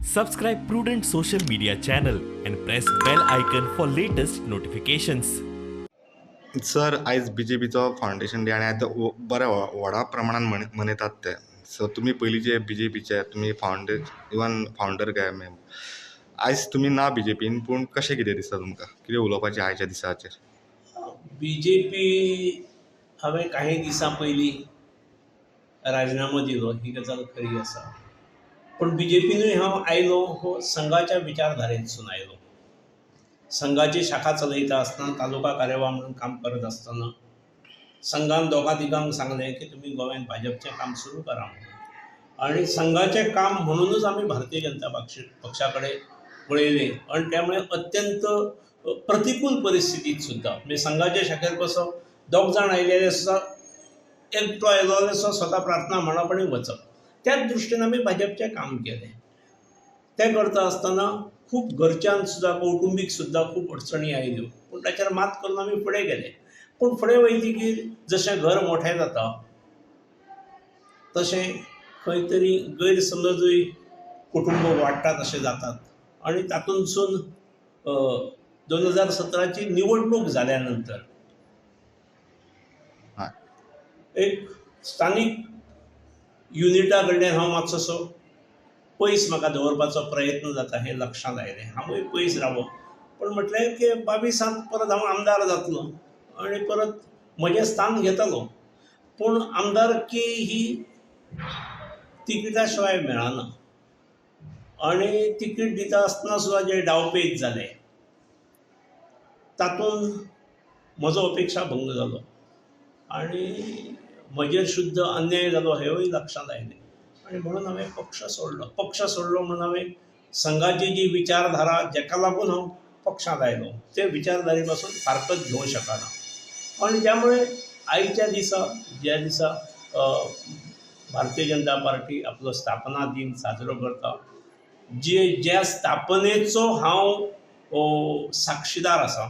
Subscribe Prudent social media channel and press bell icon for latest notifications. Sir, आयज B J पीचो foundation day आनी आयज बऱ्या व्हडा प्रमाणान मनयतात ते. सो तुमी पयलींचे बी जे पीचे, तुमी फावंडर, इवन फावंडर काय आयज तुमी ना बी जे पीन, पूण कशें कितें दिसता तुमकां? कितें उलोवपाचें आयच्या दिसाचेर? बीजेपी हांवें काही दिसां पयलीं राजिनामो दिलो ही गजाल खरी आसा, पूण बीजेपीनूय हांव आयलो हो संघाच्या विचारधारेंतसून आयलो. संघाची शाखा चलयता आसतना, तालुका कार्यवाह म्हणून काम करत आसतना संघान दोगां तिगांक सांगलें की तुमी गोव्यान भाजपचें काम सुरू करा म्हणून, आनी संघाचें काम म्हणुनूच आमी भारतीय जनता पक्षा कडेन पळयलें. आनी त्यामुळे अत्यंत प्रतिकूल परिस्थितीत सुद्दां म्हणजे संघाच्या शाखेर कसो दोग जाण आयलेले सुद्दां, एकटो आयलो जाल्यार सुद्दां स्वता प्रार्थना म्हणप आनी वचप, त्याच दृश्टीन आमी भाजपचें काम केलें. तें करता आसतना खूब घरच्यान सुद्दां, कौटुंबीक सुद्दां खूब अडचणी आयल्यो, पूण ताचेर मात करून आमी फुडें गेले. पूण फुडें वयतकीर जशें घर मोठें जाता तशें खंय तरी गैरसमजूय कुटुंब वाडटा तशें जातात, आनी तातूंतसून 2017ची निवडणूक जाल्या नंतर एक स्थानीक युनिटा कडल्यान हांव मातसोसो पयस म्हाका दवरपाचो प्रयत्न जाता हें लक्षांत आयलें. हांवूय पयस रावप, पूण म्हटलें की 22 परत हांव आमदार जातलो आनी परत म्हजें स्थान घेतलो. पूण आमदारकी ही तिकिटा शिवाय मेळना, आनी तिकीट दिता आसतना सुद्दां जे डावपेच जाले तातूंत म्हजो अपेक्षा भंग जालो आनी म्हजेर शुद्ध अन्याय जालो हेंवूय लक्षांत आयलें, आनी म्हणून हांवें पक्ष सोडलो. पक्ष सोडलो म्हणून हांवें संघाची जी विचारधारा जेका लागून हांव पक्षांत आयलो ते विचारधारे पासून फारकत घेवंक शकना, आनी त्यामुळे आयच्या दिसा, ज्या दिसा भारतीय जनता पार्टी आपलो स्थापना दिन साजरो करता, जे ज्या स्थापनेचो हांव साक्षीदार आसा.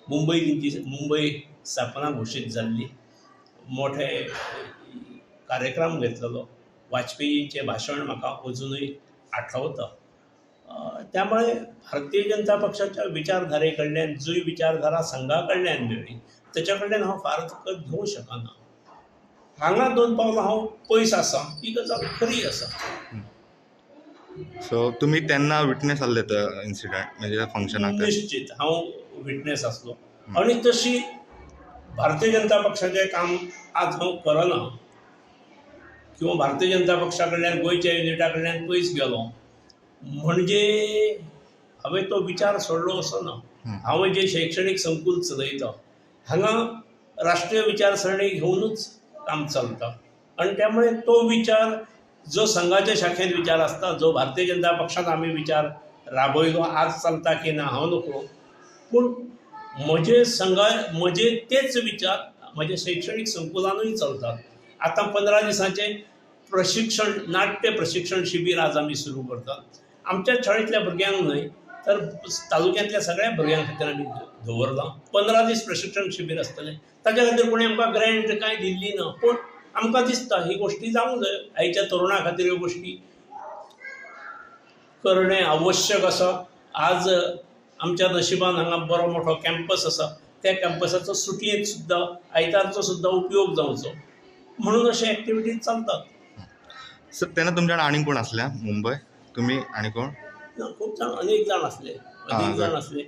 मुंबय तेंची मुंबय स्थापना घोशीत जाल्ली, मोठे कार्यक्रम घेतलेलो, वाजपेयींचें भाशण म्हाका अजुनूय आठवता. त्यामुळे भारतीय जनता पक्षाच्या विचारधारे कडल्यान, जी विचारधारा संघा कडल्यान मेळ्ळी तेच्या कडल्यान हांव फारकत घेवंक शकना. हांगा दोन पावलां हांव पयस आसा ही गजाल खरी आसा. सो तुमी तेन्ना विटनेस आसले तो इन्सिडंट, म्हणजे फंक्शनाक? निश्चित हांव विटनेस आसलो, आनी तशी भारतीय जनता पक्षाचें काम आज हांव करना किंवा भारतीय जनता पक्षा कडल्यान, गोंयच्या युनिटा कडल्यान पयस गेलो म्हणजे हांवें तो विचार सोडलो असो ना. हांव जें शैक्षणीक संकुल चलयता हांगा राष्ट्रीय विचारसरणी घेवनूच काम चलता, आनी त्यामुळे तो विचार जो संघाच्या शाखेंत विचार आसता, जो भारतीय जनता पक्षांत आमी विचार राबयलो, आज चलता की ना हांव नकळो, पूण म्हजे संघा म्हजे तेच विचार म्हजे शैक्षणीक संकुलानूय चलतात. आतां 15 दिसांचें प्रशिक्षण, नाट्य प्रशिक्षण शिबीर आज आमी सुरू करतात. आमच्या शाळेंतल्या भुरग्यांक न्हय तर तालुक्यांतल्या सगळ्या भुरग्यां खातीर आमी दवरलां. 15 दीस प्रशिक्षण शिबीर आसतलें, ताच्या खातीर कोणें आमकां ग्रँट कांय दिल्ली ना, पूण आमकां दिसता ही गोश्टी जावंक जाय. आयच्या तरुणा खातीर ह्यो गोश्टी करणें आवश्यक आसा. आज आमच्या नशिबान हांगा बरो मोठो कॅम्पस आसा, त्या कॅम्पसाचो सुटयेंत सुद्दां, आयतारचो सुद्दां उपयोग जावचो म्हणून अशे एक्टिविटीज चलतात. सर, तेन्ना तुमच्या वांगडा आनी कोण आसल्या मुंबय? तुमी आनी कोण? ना, खूब जाण, अनेक जाण आसले, अनेक जाण आसले.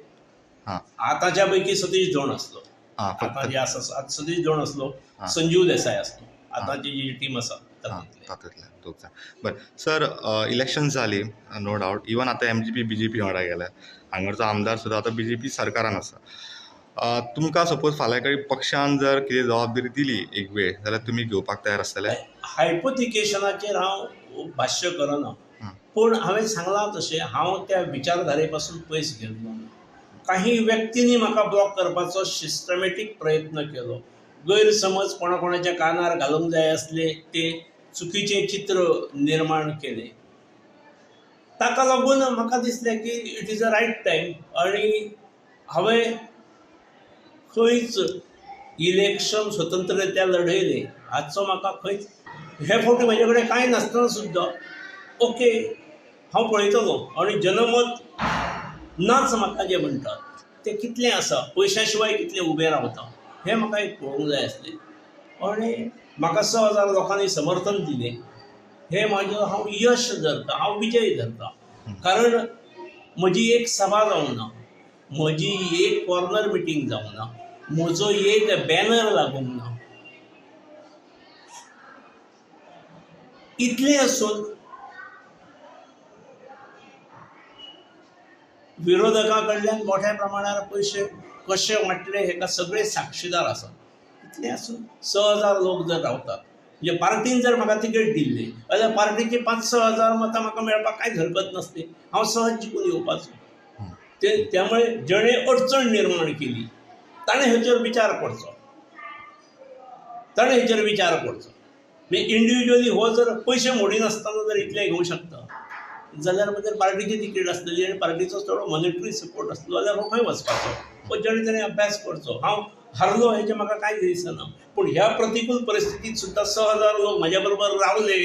आतांच्या पैकी सतीश धोंड आसलो, आतां जे आसा सतीश धोंड आसलो, संजीव देसाय आसलो, आतांची जी टीम आसा तातूंतले दोग जाण. बरें सर, इलेक्शन जाली नो डावट, इवन आतां M G P B J P वांगडा गेल्या, हांगाचो आमदार सुद्दां आतां बी जे पी सरकारान आसा. तुमकां सपोज फाल्यां कडेन पक्षान जर कितें जबाबदारी दिली एक वेळ जाल्यार तुमी घेवपाक तयार आसतले? हायपोथिकेशनाचेर हांव भाश्य करना, पूण हांवें सांगलां तशें हांव त्या विचारधारे पासून पयस गेल्लो ना. काही व्यक्तींनी म्हाका ब्लॉक करपाचो सिस्टमॅटीक प्रयत्न केलो. गैरसमज कोणा कोणाच्या कानार घालूंक जाय आसले ते चुकीचें चित्र निर्माण केलें. ताका लागून म्हाका दिसलें की it is a right time, आनी हांवें खंयच इलेक्शन स्वतंत्ररित्या लढयलें हाचो म्हाका खंयच हे फावटी म्हजे कडेन कांय नासतना सुद्दां ओके हांव पळयतलो आनी जनमत नाच म्हाका जें म्हणटात तें कितलें आसा, पयशां शिवाय कितलें उबें रावता हें म्हाका एक पळोवंक जाय आसलें. आनी म्हाका 6,000 लोकांनी समर्थन दिलें, हें म्हाजें हांव यश धरता, हांव विजय धरता. कारण म्हजी एक सभा जावंक ना, म्हजी एक कॉर्नर मिटींग जावंक ना, म्हजो एक बॅनर लागूंक ना. इतलें आसून विरोधकां कडल्यान मोठ्या प्रमाणार पयशे कशे वांटले हेका सगळे साक्षीदार आसात. इतलें आसून 6,000 लोक जर रावतात, म्हणजे पार्टीन जर म्हाका तिकेट दिल्ली जाल्यार पार्टीची 5-6 हजार मतां म्हाका मेळपाक कांयच हरकत नासली, हांव सहज जिखून येवपाचो. ते त्यामुळे जेणे अडचण निर्माण केली ताणें हेचेर विचार करचो, ताणें हेचेर विचार करचो. म्हणजे इंडिविज्युअली हो जर पयशे मोडिनासतना जर इतलें घेवंक शकता जाल्यार मागीर पार्टीची तिकेट आसतली आनी पार्टीचो थोडो मॉनिटरी सपोर्ट आसलो जाल्यार हो खंय वचपाचो? हो जेणे ताणें अभ्यास करचो. हांव हारलो हेचें म्हाका कांय दिसना, पूण ह्या प्रतिकूल परिस्थितींत सुद्दां 6,000 लोक म्हाज्या बरोबर रावले